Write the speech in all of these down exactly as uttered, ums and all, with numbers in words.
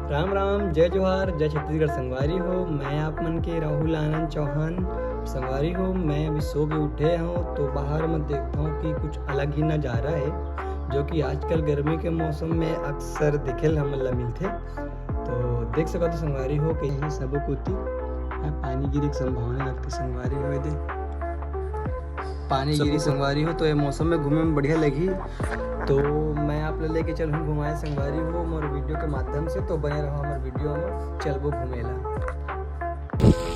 राम राम, जय जोहार, जय छत्तीसगढ़ संगवारी हो। मैं आप मन के राहुल आनंद चौहान। संगवारी हो, मैं अभी सो के उठे हूँ तो बाहर में देखता हूँ कि कुछ अलग ही नज़ारा है, जो कि आजकल गर्मी के मौसम में अक्सर देखे ल हमन ला मिलथे। तो देख सकत हो संगवारी हो, कहीं सबो कोती पानी गिरे के संभावना लगथे संगवारी हो। दे पानी गिरी संगवारी हो, तो ये मौसम में घूमे में बढ़िया लगही। तो मैं आप ला लेके चलूँ घुमाए संगवारी हो मोर वीडियो के माध्यम से। तो बने रहो हमर वीडियो में, चलबो घूमे ला।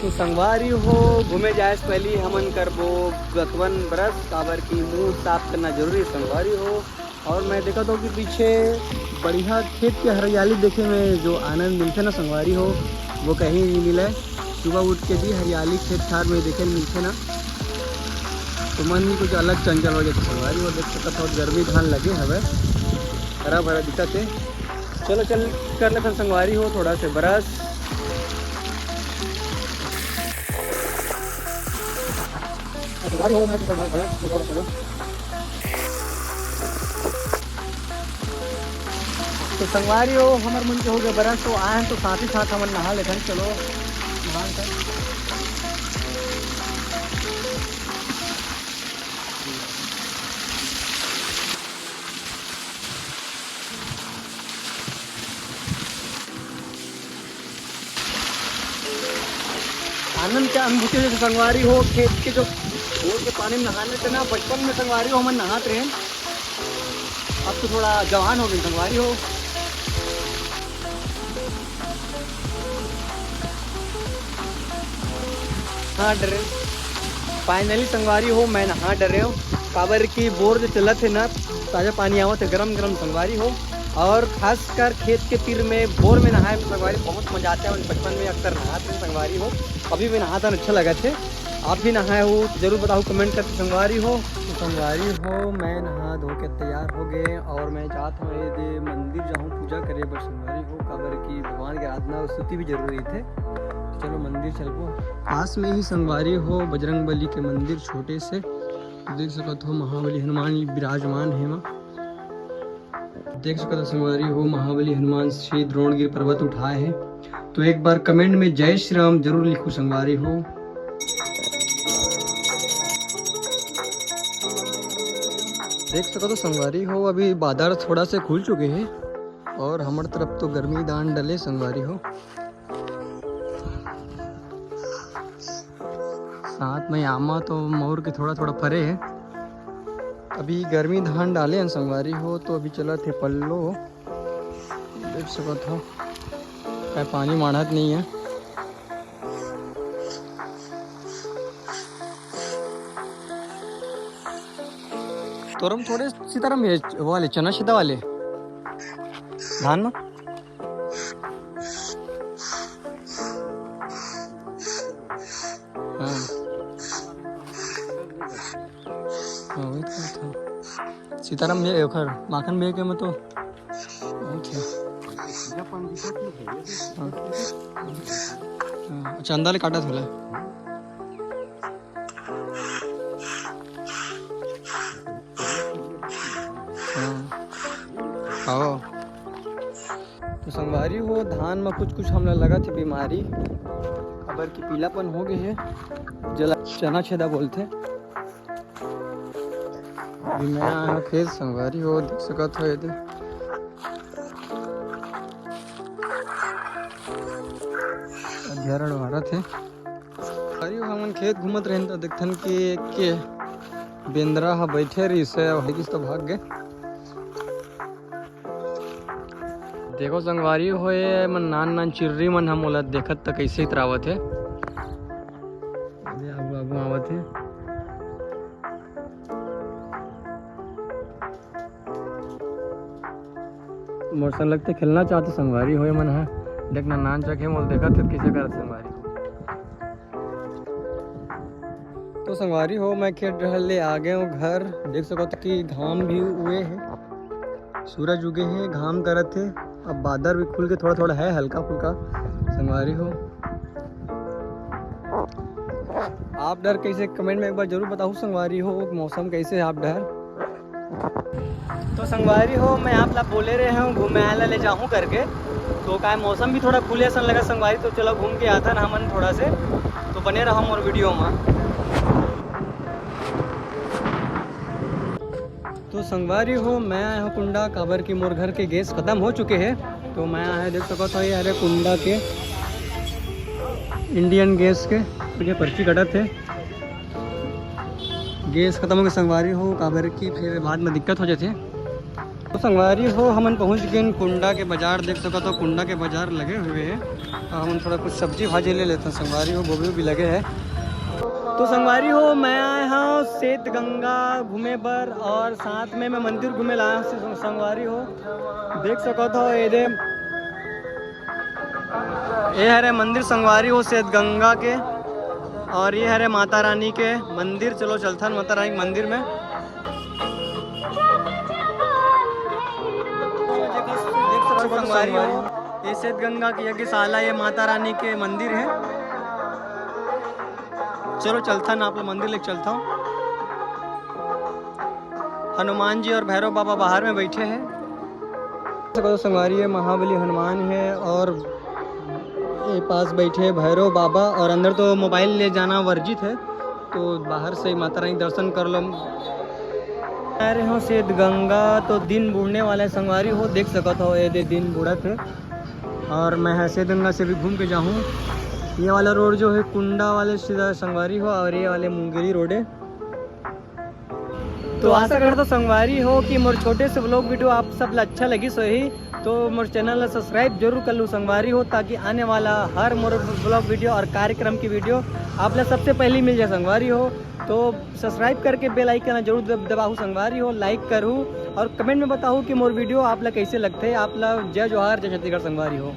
तो संगवारी हो, घूमे जाए से पहले हमन करबो दतवन ब्रश, काबर की मुंह साफ करना जरूरी है संगवारी हो। और मैं देखत हूँ कि पीछे बढ़िया खेत के हरियाली देखे में जो आनंद मिलथे ना संगवारी हो, वो कहीं नहीं मिले। सुबह उठ के भी हरियाली खेत खार में देखे मिलथे ना, तो मन ही कुछ अलग चंचल हो जाथे संगवारी हो। देख सकत हो, गर्मी धान लगे हवे, हरा भरा दिखत हे। चलो चल कर लेथन संगवारी हो थोड़ा से ब्रश। तो संगवारी हो, हमर मन के हो गए ब्रश, तो आए हैं तो साथ ही साथ हमन नहा लेथन। चलो नहा लेथन। आनंद के अनुभूति जैसे संगवारी हो, खेत के जो बोर के पानी में नहाने से ना, बचपन में संगवारी हो हमन नहात रहे, अब तो थोड़ा जवान हो गए संगवारी हो। हाँ डरे, फाइनली संगवारी हो मैं नहा डरे हूँ, काबर की बोर जो चलत है ना, ताजा पानी आवत है गरम गरम संगवारी हो। और खासकर खेत के तीर में बोर में नहाए में संगवारी बहुत मजा आता है। और बचपन में अक्सर नहाते हैं संगवारी हो, अभी भी नहाता अच्छा लगा थे। आप भी नहाए हो जरूर बताओ कमेंट करके संगवारी हो। तो संगवारी हो, मैं नहा धो के तैयार हो गए और मैं जात हूँ ये दे मंदिर जाऊँ पूजा करे बर संगवारी हो, काबर की भगवान के आराधना और स्तुति भी जरूरी थे। तो चलो मंदिर चलबो। पास में ही संगवारी हो बजरंग बली के मंदिर छोटे से, तो देख सकत हो महाबली हनुमान जी विराजमान है वहाँ। देख सकत हो संगवारी हो, महाबली हनुमान श्री द्रोणगिर पर्वत उठाए हैं। तो एक बार कमेंट में जय श्री राम जरूर लिखो संगवारी हो। देख सकत हो संगवारी हो, अभी बाजार थोड़ा से खुल चुके हैं और हमर तरफ तो गर्मी दान डले संगवारी हो। साथ में आमा तो मऊर के थोड़ा थोड़ा फरे है। अभी गर्मी धान डाले हैं संगवारी हो, तो अभी चलत हे पल्लो। देख सकत हो, काय पानी माढ़त नहीं है। तोरम थोड़े सीताराम ये वाले चना सीधा वाले धान में। हाँ। हाँ, वही तो था। सीताराम भैया, ओखर माखन भैया के में तो बहुत है। हाँ। हाँ, चंदा ले काटा थोला। हाँ। आओ। तो संगवारी हो, धान में कुछ कुछ हमला लगत हे बीमारी, काबर कि पीलापन हो गए हे, जेला चना छेदा बोलथे। अभी मैं आया खेत संगवारी हो, देख सकत हो ये दे। अध्यारण मारत हे। अरे हमन खेत घूमत रहेन त देखथन कि एक के बेंदरा ह बैठे रहिस हे, अउ हेगिस त भाग गे। देखो संगवारी हो, ये मन नान नान चिर्री मन ह मोला देखत त कइसे इतरावत हे। अरे आगू आगू आवत हे। मोर संग लगथे खेलना चाहथे संगवारी हो ये मन ह। देखना नान चक हे, मोला देखत हे कइसे करत संगवारी हो। तो संगवारी हो, मैं खेत डहर ले आ गए हूँ घर। देख सकत हो कि घाम भी उए हे, सूरज उगे हे, घाम करत हे। अब बादर भी खुल के थोड़ा थोड़ा है, हल्का फुल्का संगवारी हो। आप डहर कइसे, कमेंट में एक बार जरूर बताओ संगवारी हो, मौसम कइसे हे आप डहर। तो संगवारी हो, मैं आप ला बोले रहे हूँ घूमे ला ले जाहूँ करके, तो काय मौसम भी थोड़ा खुले असन लगा संगवारी, तो चलो घूम के आथन हमन थोड़ा से, तो बने रहो मोर वीडियो में। तो संगवारी हो, मैं आया हूँ कुंडा, काबर कि मोर घर के गैस खत्म हो चुके हैं। तो मैं आया, देख सकत हो, ये हरे कुंडा के इंडियन गैस के, ये पर्ची कटत है। गैस खत्म हो गए संगवारी हो, काबर कि फिर बाद में दिक्कत हो जाते। तो संगवारी हो, हमन पहुँच गए कुंडा के बाजार। देख सकत हो, कुंडा के बाजार लगे हुए हैं। तो हमन थोड़ा कुछ सब्जी भाजी ले लेते हैं संगवारी हो, गोभी भी लगे है। तो संगवारी हो, मैं आया हूँ सेत गंगा घूमे बर और साथ में मैं मंदिर घूमे ला आया हूँ संगवारी हो। देख सकत हो, ये दे, ये हरे मंदिर संगवारी हो सेत गंगा के, और ये हरे माता रानी के मंदिर। चलो चलथन माता रानी के मंदिर में। देख सकत हो संगवारी हो, ये सेत गंगा की यज्ञशाला, ये माता रानी के मंदिर है। चलो चलथन, आप लोग मंदिर लेके चलता हूँ। हनुमान जी और भैरव बाबा बाहर में बैठे हैं। देखो संगवारी, ये महाबली हनुमान है और ये पास बैठे हैं भैरव बाबा, और अंदर तो मोबाइल ले जाना वर्जित है, तो बाहर से ही माता रानी दर्शन कर लो। आ रहे हो सेत गंगा, तो दिन बूड़ने वाला है संगवारी हो, देख सकत हो, ये दे दिन बूड़त है। और मैं है सेत गंगा से भी घूम के जाऊँ। ये वाला रोड जो है कुंडा वाले सीधा संगवारी हो, और ये वाले मुंगेली रोड है। तो आशा करता संगवारी हो कि मोर छोटे से व्लॉग वीडियो आप सब ला अच्छा लगिस होही। तो मोर चैनल ला सब्सक्राइब जरूर कर लू संगवारी हो, ताकि आने वाला हर मोर व्लॉग वीडियो और कार्यक्रम की वीडियो आप ला सबसे पहले मिल जाए संगवारी हो। तो सब्सक्राइब करके बेल आइकन जरूर दब-, दबाहू संगवारी हो, लाइक करू और कमेंट में बताहू कि मोर वीडियो आप ला कैसे लगते। आप ला जय जोहार, जय छत्तीसगढ़ संगवारी हो।